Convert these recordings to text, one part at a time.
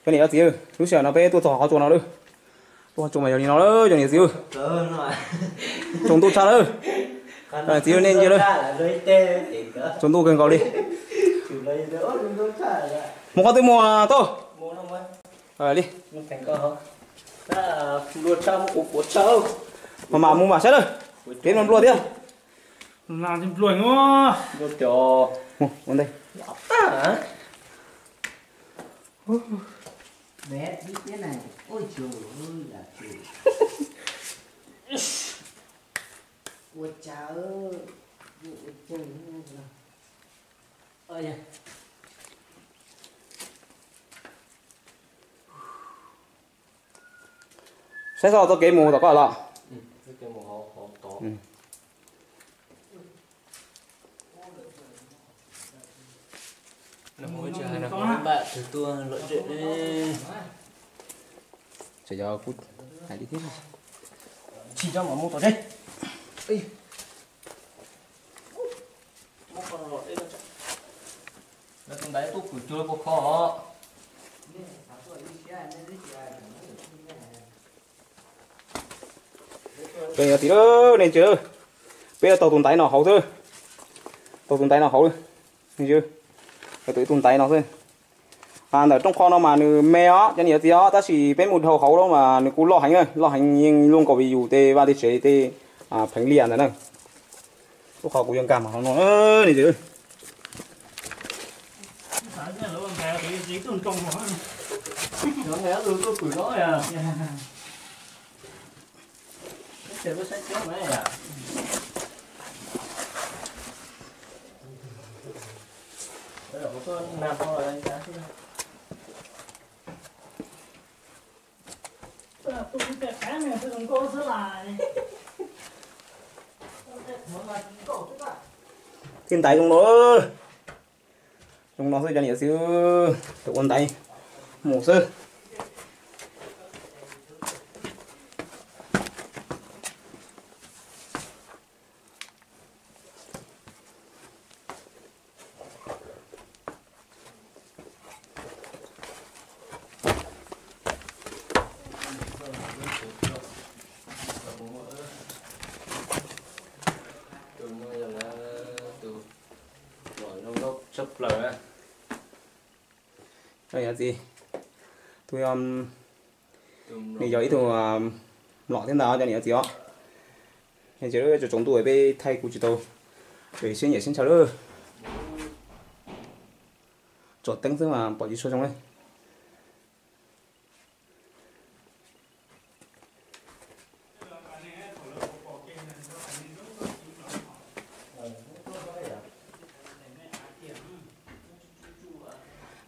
Cov niam cov txiv, lub sij hawm no peb tuaj txog qhov tsua no lawm. Tuaj qhov tsua mas yog li no lawm cov niam txiv. Tsaus ntuj tshaj lawm. Cov niam txiv nej ntsia lawm. Tsaus ntuj kawg nkaus li. Mus qhov twg mus tau li. Mas mam mus mam saib lawm. Kev nplua thiab. Ua ntej. Saib txoj txoj kev mus tom koj los. Tsis tau mam mus tom tsev. Lawv tus ntaiv tuaj pwm cuag puas kho os. Cov niam txiv, nej ntsia, peb taug tus ntaiv no hauv xwb. Taug tus ntaiv no hauv, nej ntsia, tus ib tug ntaiv no xwb. Ntawm rooj qho no mas nws me os cov niam txiv os, tab sis peb mus dhau hauv lawm mas nws kuj loj heev, loj heev, yeej luaj nkaus li yus tej vaj tej tsev tej pheev liaj ntawd na. Lub qhov kuv yuav nkag mas hauv no, nej ntsia. Tej ntaiv zoo no, zoo no xwb cov niam txiv, tus ua ntaiv mus xwb. Cov niam txiv, tus, nws yog ib tug mlom thiab ntag cov niam txiv os. Tsaus ntuj peb thaij kuj tsis tau, siab nyiam siab ntshaw lawm. Tsom teeb xwb mas pom tsis tshua zoo li.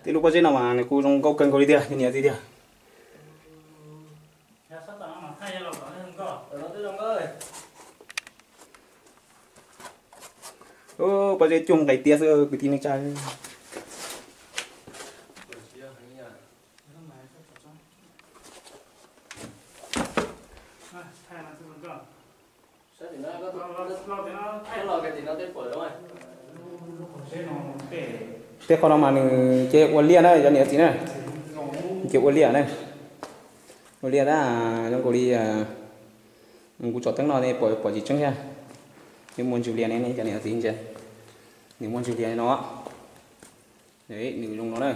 Tej lub pob zeb no mas nws kuj zoo nkauj kawg nkaus li tiag, cov niam txiv tiag. Pob zeb cuag nqis tiab xwb kwv tij neej tsa. Tej qhov no mas nws ces ua liaj na cov niam txiv na, ces ua liaj na, ua liaj tab zoo nkaus li kuv tsom teeb no pom tsis tseeb thiab. Nws muaj ntsws liaj ne cov niam txiv ntsia, nws muaj ntsws liaj no, nws zoo no na.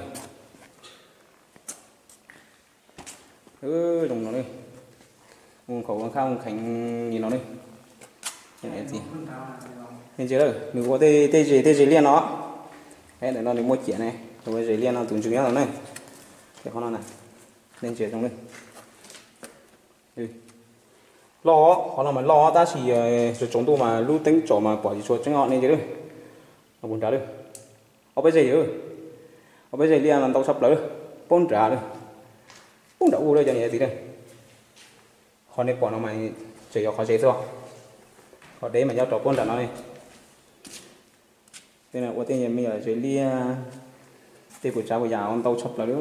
Zoo no, ua nkhaus ua nkhav ua nkheev li no ne. Nws ua tej zes tej zes liaj no, ntawm no nws muaj ciam ne, nws ua zes liaj no tus ntsws nyob no ne. Ces qhov no na, nej ntsia zoo ne. Loj, qhov no mas loj tab sis tsaus ntuj mas lub teeb tsom mas pom tsis tshua tseeb os nej ntsia. Puag nrad, ob peb zes, ob peb zes liaj no ntau tshaj plaws, poob nrad lawm, poob nrad ub lawm cov niam txiv. Qhov nej pom no mas tseem yog qhov zes xwb, qhov deb mas nyob rau poob nrad no ne. Tej no ua tej me nyuam zes liaj, tej puas tsav puas yam ntau tshaj plaws li.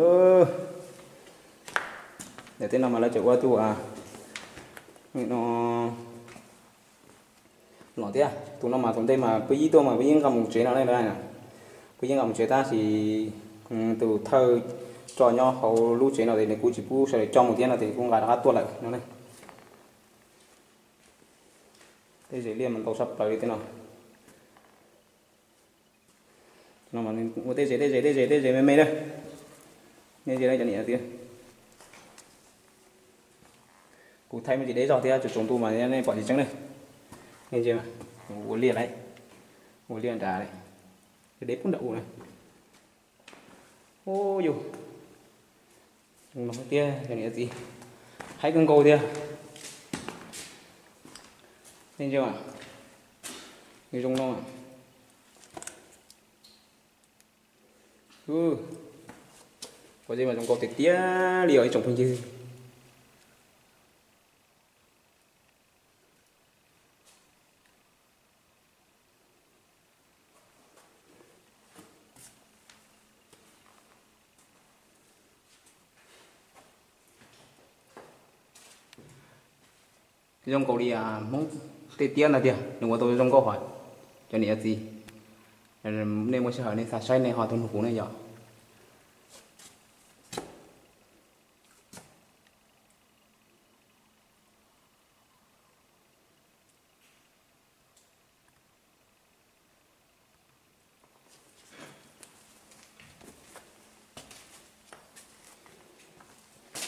Ntawm tej no mas lawv tseem ua tus no los thiab, tus no mas thaum ntej mas peb yeej tuaj mas peb yeej nqa mus tsev no ne, peb yeej nqa mus tsev tab sis tus thawj tso nyob hauv lub tsev no ces nws kuj tsis pub sawv daws coj mus thiab no ces kuj nqa rov qab tuaj lawm no ne. Tej zes liaj mas ntau tshaj plaws li tej no. Ua tej zes tej zes tej zes tej zes me me na. Nej ntsia cov niam txiv, kuv thaij me ntsis deb zog thiab tsaus tsaus ntuj mas nej pom tsis tseeb na. Nej ntsia, ua liaj lawm, ua liaj nrad lawm, deb pub nram u na. Ub yus, zoo no tiag cov niam txiv, haib kawg nkaus tiag. Nej ntsia, nws zoo no. Pob zeb mas zoo nkauj tiag tiag li os ib tsoom phooj ywg. Zoo nkaus li Hmoob tej tiab ntag tiag, nws ua tau zoo nkauj hov. Cov niam txiv, nej muaj sij hawm nej xa saib nej ho tuaj nug kuv ne yom.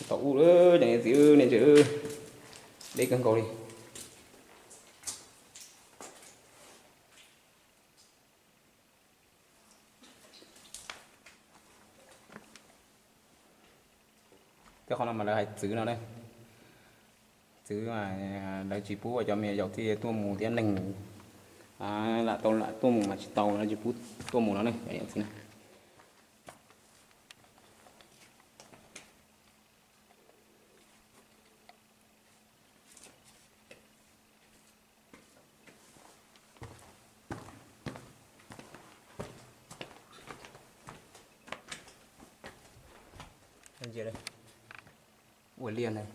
Tau ub, cov niam txiv, nej ntsia, deb kawg nkaus li. Tej qhov no mas lawv hais txwv no ne. Txwv mas lawv tsis pub ua cov me nyuam yaus thiaj tuaj mus thiab neeg lam tau lam tuaj mus mas tsis tau, lawv tsis pub tuaj mus no ne. Ua liaj ntag.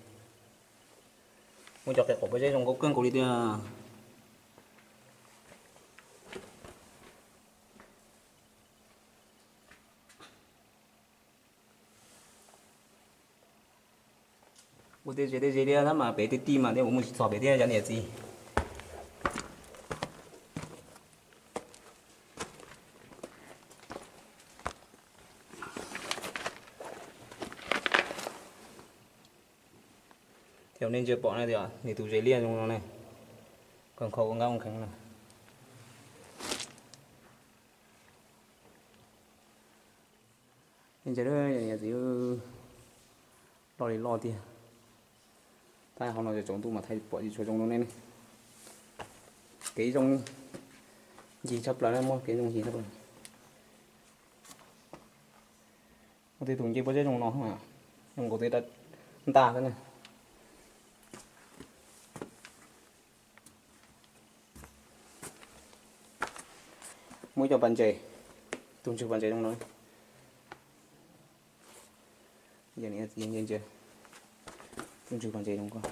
Muaj cov qe qaum pob zeb zoo nkauj kawg nkaus li tiag. Ua tej ze tej ze thiab mas pem tej tij mas thiab kuv mus tsis txog pem thiab cov niam txiv. Thiab nej ntsia pom na tias nws tus ze liaj zoo no ne, kawg nkhaus ua nkab ua nkheev no. Ntsia, loj li loj tiag. Thaij hauv no tsaus ntuj mas thaij pom tsis tshua zoo rau nej ne. Kev zoo ncig tshaj plaws na, muaj kev zoo ncig tshaj plaws. Muaj tej tus nce pob zeb zoo no, zoo nkaus tej ntaj xwb na. Muaj ib co pas ntses, tus ntswg pas ntses zoo no. Tus ntswg pas ntses zoo nkauj.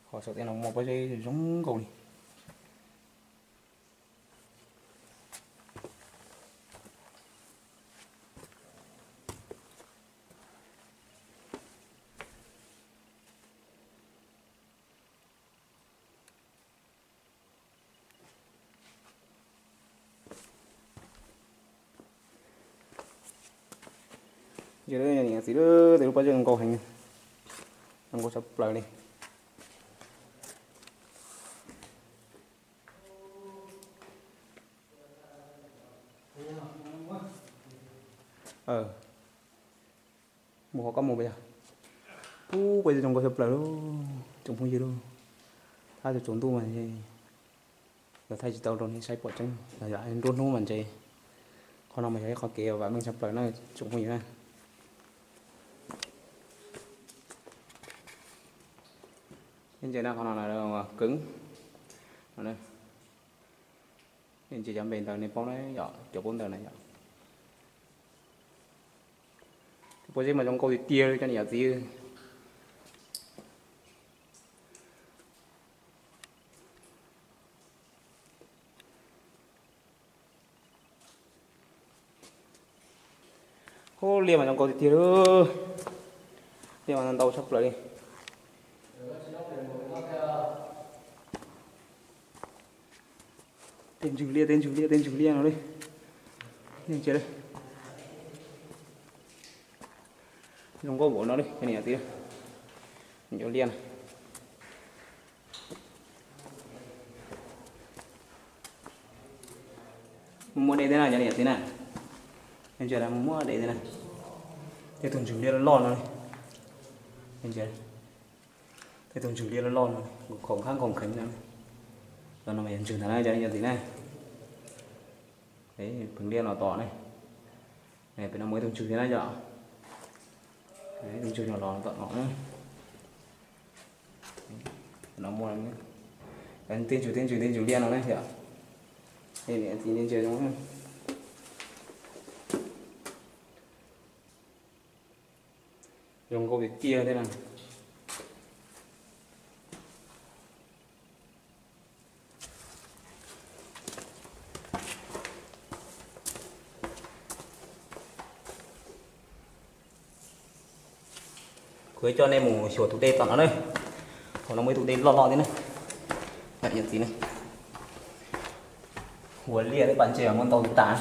Qhov saum tej no muaj pob zeb zoo nkauj li. Ntsia, niam txiv, tej lub pob zeb zoo nkauj heev, zoo nkauj tshaj plaws li. Mus hauv koj mus pas yog. Ub, pob zeb zoo nkauj tshaj plaws lauj, tsoom phooj ywg lauj. Thaj tsaus ntuj mas yog thaij tsis tau rau nej saib pom tseeb, yog nruab hnub mas ntse. Qhov no mas yog ib qho kev vam meej tshaj plaws na tsoom phooj ywg na. Ntsia na, qhov no kawg. Ntsia cov npe ntawd nej paub na yom, cov paub ntawd na yom. Pob zeb mas zoo nkauj tiag tiag li cov niam txiv. Ub, liaj mas zoo nkauj tiag tiag li. Liaj mas ntau tshaj plaws li. Tej ntswg liaj, tej ntswg liaj, tej ntswg liaj no li. Zoo nkauj npaum no li, cov niam txiv. Cov liaj no. Muaj muaj dej thiab na cov niam txiv na. Ntsia, muaj muaj dej thiab na. Tej tus ntswg liaj loj loj no. Ntsia, tej tus ntswg liaj loj loj no, khoom khab khoom kheev no. Los no mas yog ntswg ntag na cov niam txiv na. Pheej liaj no tom ne. Pem no muaj ib tug ntswg thiab na yom. Ib tug ntswg no los tom no na. No muaj tej ntswg, tej ntswg, tej ntswg liaj no na yom. Niam txiv ntsia zoo. Zoo nkauj tiag tiag thiab na. Kuv yuav coj nej mus xyuas tus dej tom no na. Hauv no muaj ib tug dej loj loj thiab na. Niam txiv na. Ua liaj thiab pas ntses muaj ntau tas.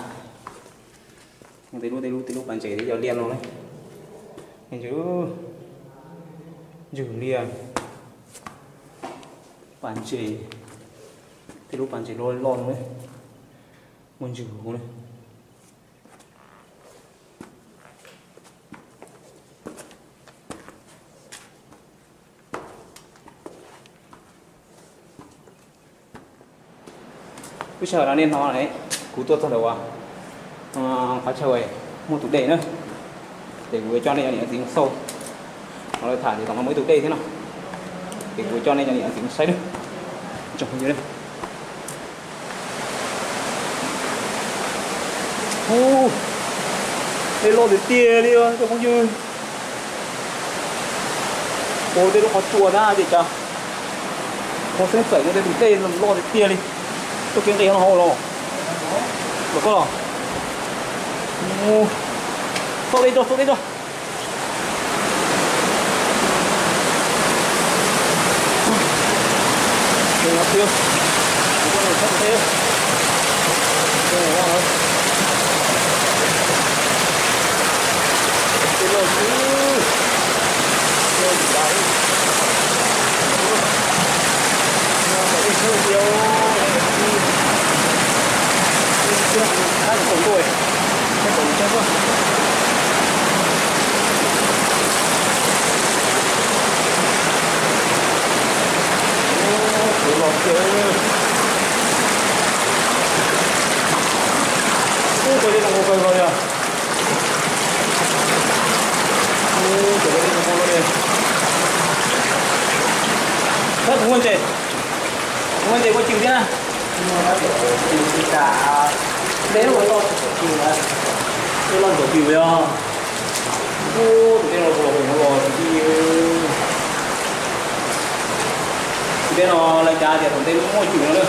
Tej lub, tej lub, tej lub pas ntses thiab cov liaj no na. Ntswg liaj, pas ntses, tej lub pas ntses loj loj no na. Muaj ntswg na. Lub sij hawm no nej hnov, kuv tuaj txog ntawm qhov chaw muaj tus dej na, ces kuv coj nej cov niam txiv mus xauj. Los lawv tham tias tom no muaj ib tus dej thiab no, ces kuv coj nej cov niam txiv mus saib na. Tsoom phooj ywg, ub, dej loj tiag tiag li os cov phooj ywg. Ua tej lub qhov tsua na ces cas ua xeeb txawm muaj tej tus dej loj tiag tiag li. Tuaj kev nqis no hauv los, los koj los. Xauj dej tso, xauj dej tso. Kuv muaj ntses, kuv muaj ntses koj cim thiab na. Dej loj, dej loj ntxuav cim yog. Ub, tus dej no los los los tib. Tus dej no lawv cav tias tom ntej muaj cim no na.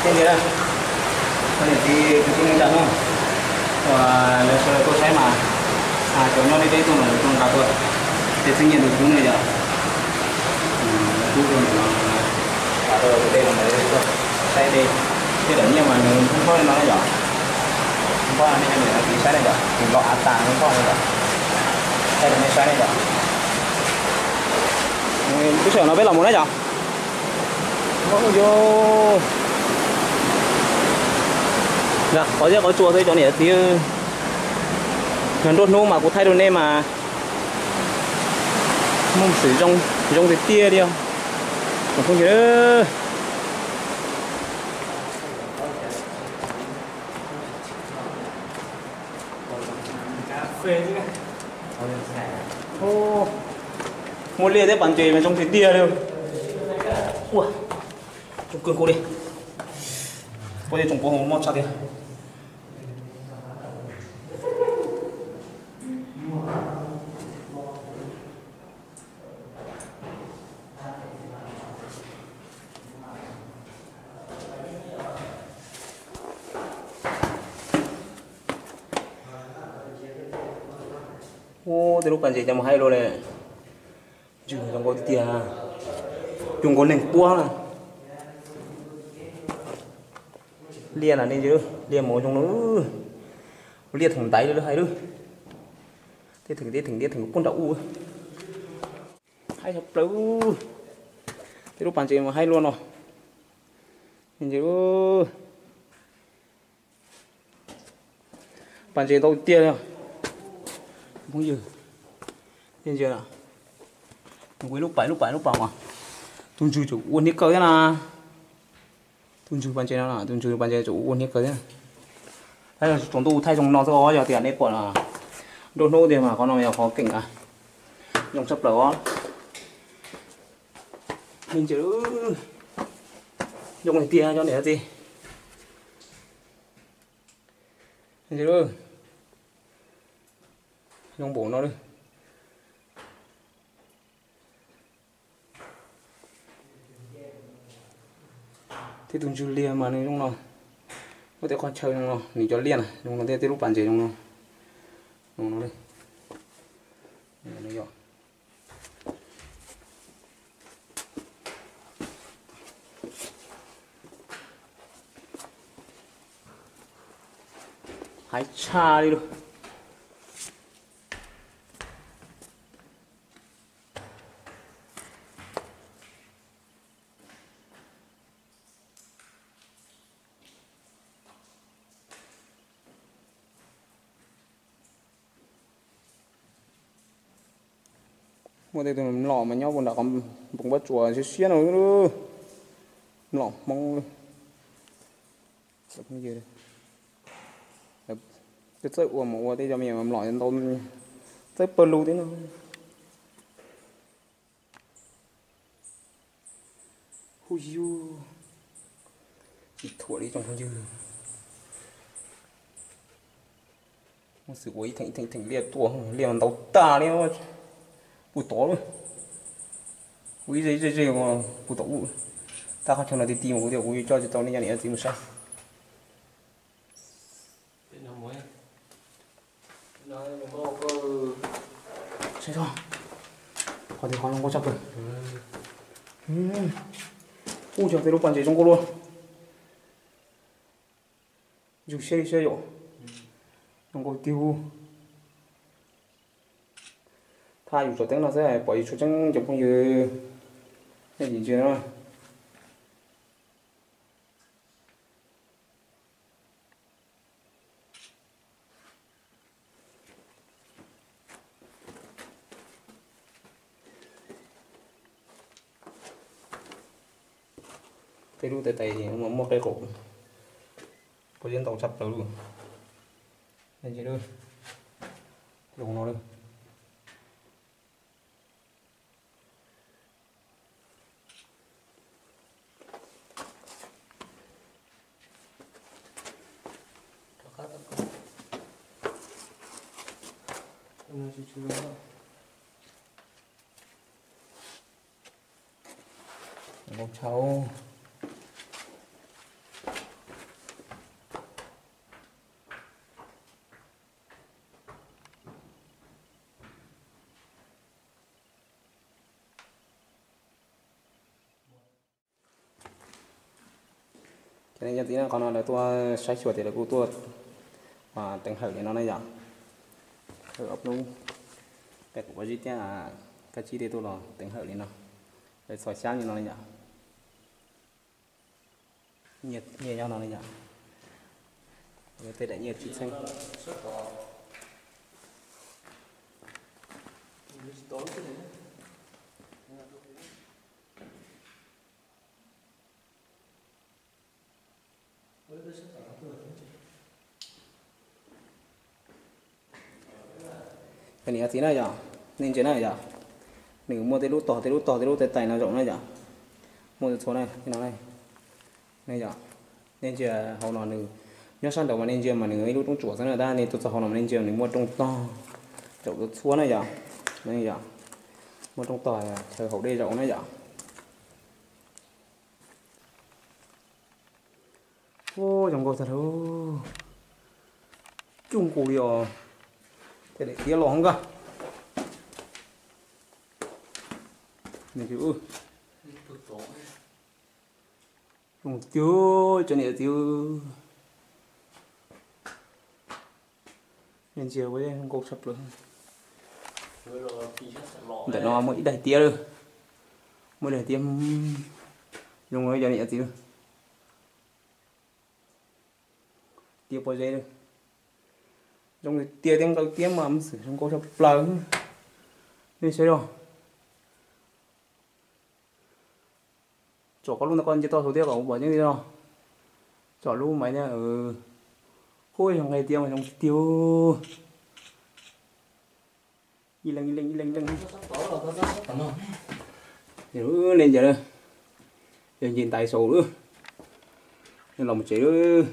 Thiab tias, niam txiv kwv tij neej tsa no, lawv sawv daws tuaj saib mas, cov nyob deb deb tuaj mas lawv tuaj nqa tuaj, ces txheeb nyiaj tus tub ne yom. Tub tuaj ntawm no, nqa tuaj tus dej no, saib dej, tej daim nyiaj mas nws npog li no na yom. Npog nej cov niam txiv saib na yom, nws los av tas npog na yom. Saib rau nej saib na yom. Lub sij hawm no peb los mus na yom. Qhov thiab qhov tsua xwb cov niam txiv. Yog nruab hnub mas kuv thaij rau nej mas muaj xwm zoo, zoo tiag tiag li os. Phooj ywg, muaj liaj thiab pas ntses mas zoo tiag tiag li. Ua, tsoom kwv kuv li, poj niam tsoom pov hwm moj tshaj tiag. Tej lub pas ntses cov mus haib luaj li. Ntsws zoo nkauj tiag tiag. Zoo nkauj neeg puab na. Liaj na nej ntsia, liaj mos zoo na. Liaj theem ntaiv li lawv hais lawm. Tej theem tej theem liaj theem puag nram ub. Haib tshaj plaws. Tej lub pas ntses mas haib luaj no. Ntsia, pas ntses ntau tiag li. Phooj ywg, ntsia, ntsia, ib lub pas lub pas lub pas mas tus ntsws tseem ua hniav kaw thiab na. Tus ntsws pas ntses no, tus ntsws pas ntses tseem ua hniav kaw thiab. Tsaus ntuj thaij zoo no xwb os, yog tias nej pom nruab hnub tiag mas qhov no yog qhov keem zoo tshaj plaws os. Ntsia, zoo tiag tiag cov niam txiv. Zoo npaum no li. Tej tus ntsws liaj mas nws zoo no. Muaj tej qhov chaw zoo no, nws cov liaj na zoo no thiab tej lub pas ntses zoo no. Zoo no li. Haib tshaj li lawm. Muaj tej tus mlom mas nyob puag nram qhov npoo pob tsuas siab siab no. Mlom Hmoob. Txawj ua mas ua tej cov me nyuam mlom ntau, txawj pawg lug thiab no. Hu yug, tsis thuam li tsoom phooj ywg. Muab xwm ua ib theem ib theem theem liaj tuaj, liaj ntau tag li. Puag tod, ua ib ze ze ze puag tod. Tab qhov chaw no ti ti mas kuv tias kuv yuav coj tsis tau nej cov niam txiv mus saib. Saib tso, qhov tias qhov zoo nkauj tshaj plaws. Ub, cov tej lub pas ntses zoo nkauj luaj. Ntsuj siab li siab yom. Zoo nkauj tiag. Thaj yus tso teeb no xwb pom yus tsuas tseeb cov phooj ywg. Nej tsis ntsia no. Tej lub tais tais muaj qe qaum, pob zeb ntau tshaj plaws li. Zoo no li. Nkauj tshaj. Ces nej cov txiv na, qhov no lawv tuaj saib xyuas tias lawv kuj tuaj teev hawm li no na yom. Ob hnub peb kuv pab zib thiab kab tsib tej tuaj los teev hawm li no, lawv txhos xyab li no na yom. Nyiaj nyob no li yom. Tej daim nyiaj tsis txheeb. Cov niam txiv na yom, nej ntsia na yom, nws muaj tej lub tog tej lub tog tej lub tais tais no zaum na yom, muaj txhua txhua na no. Nej yom, nej ntsia hauv no nws nyob sab nraud mas nej ntsia mas nws ib lub roob tsuas xwb na, tab nej tuaj txog hauv no mas nej ntsia nws muaj rooj tog zaum txhua txhua na yom. Yom, muaj rooj tog chaw haus dej zaum na yom. Ua zoo nkauj tag lauj. Cuj nkaus li os. Tej daim tiab los hoob nkaj. Zoo tiag cov niam txiv. Nej ntsia ua zoo nkauj tshaj plaws. Ntawm no muaj ib daim tiab lawm. Muaj ib daim tiab zoo li cov niam txiv. Tiab pob zeb lawm. Zoo tiag tiab nqaw tiab mas xwm zoo nkauj tshaj plaws. Nej saib os. Tsom koj lub ntawd koj nce toj saud thiab kom kuv pom tseeb li no. Tsom lub mas thiab. Ub, zoo nqaij tiab mas zoo tiag tiag. Ib leeg ib leeg ib leeg ib leeg. Nej ntsia, yog nce ntais saud lawm. Nej los mus tsev lawm.